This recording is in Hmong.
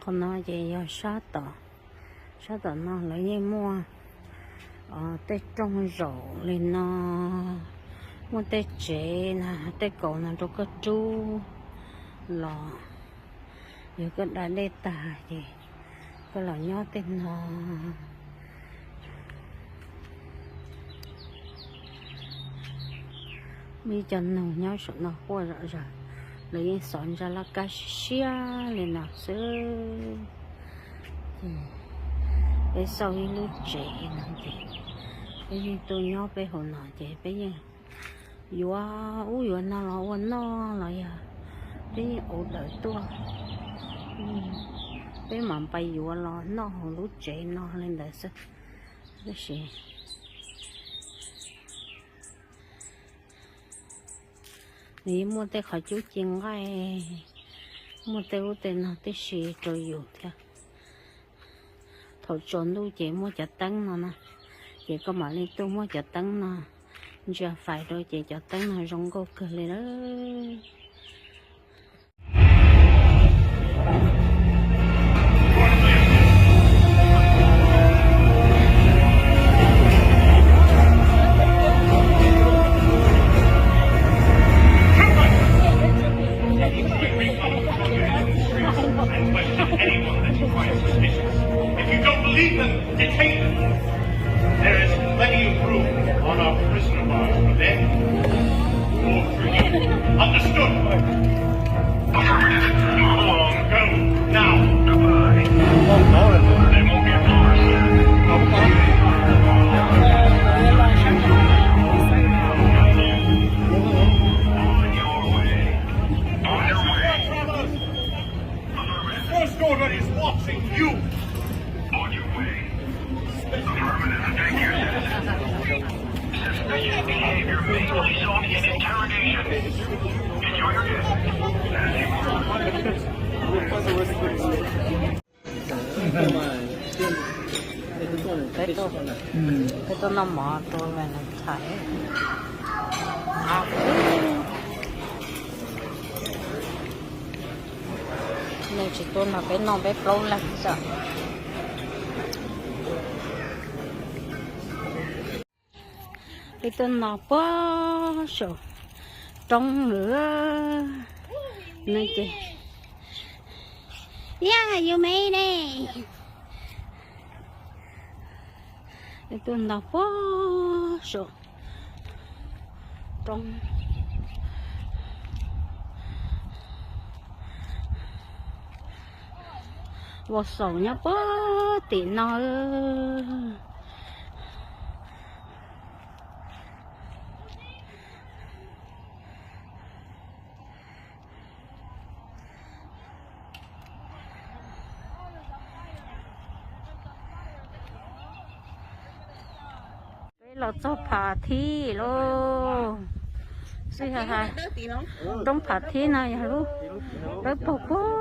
Qhov no ces yog sab tom, sab tom no lawv yeej muaj tej rooj zaum li no, muaj tej tsev na, tej kaus no rau koj rub los, yog koj da dej tag ces koj los nyob tej no. Muaj ib co noog nyob saum no quaj zom zaws, lawv yeej xov ntsa laj kab siab siab li no xwb. Peb xauj ib lub tsev no ces peb yeej tuaj nyob peb hauv no ces peb yeej yuav ub yuav no los ua noj los yog peb yeej ua dawm tuaj, peb mam pais yuav los noj hauv lub tsev no li ntawd xwb. Tab sis nws yeej muaj tej qhov cub ci nqaij, muaj tej ub tej no tib si rau yus thiab. Thaum tsaus ntuj ces muaj cov teeb no na, ces koj mam li tuaj muab cov teeb no ntsia fais rau ces cov teeb no zoo nkauj kawg li na. If you don't believe them, detain them. There is plenty of room on our prisoner bars for them or for you. Understood? Affirmative. Move along. Go. Now. Goodbye. They won't be a force. On your way. On your way. The First Order is watching you. On your way. Affirmative. Thank you, citizen. Suspicious behavior may result in interrogation. Enjoy your day. As you are. Peb tuaj, peb tuaj noj mov, tuaj ve na thaiv. Nws tsis tuaj nrog peb noj, peb plaub leeg xwb. Peb tuaj no puag saum roob lawm no ces, yeah, you made it. Peb tuaj no puag saum roob. Vos xaum nyob puag tim no. Peb los txog Phav Thib lauj. Xwb yog hais roob Phav Thib no yog lub dawb paug puag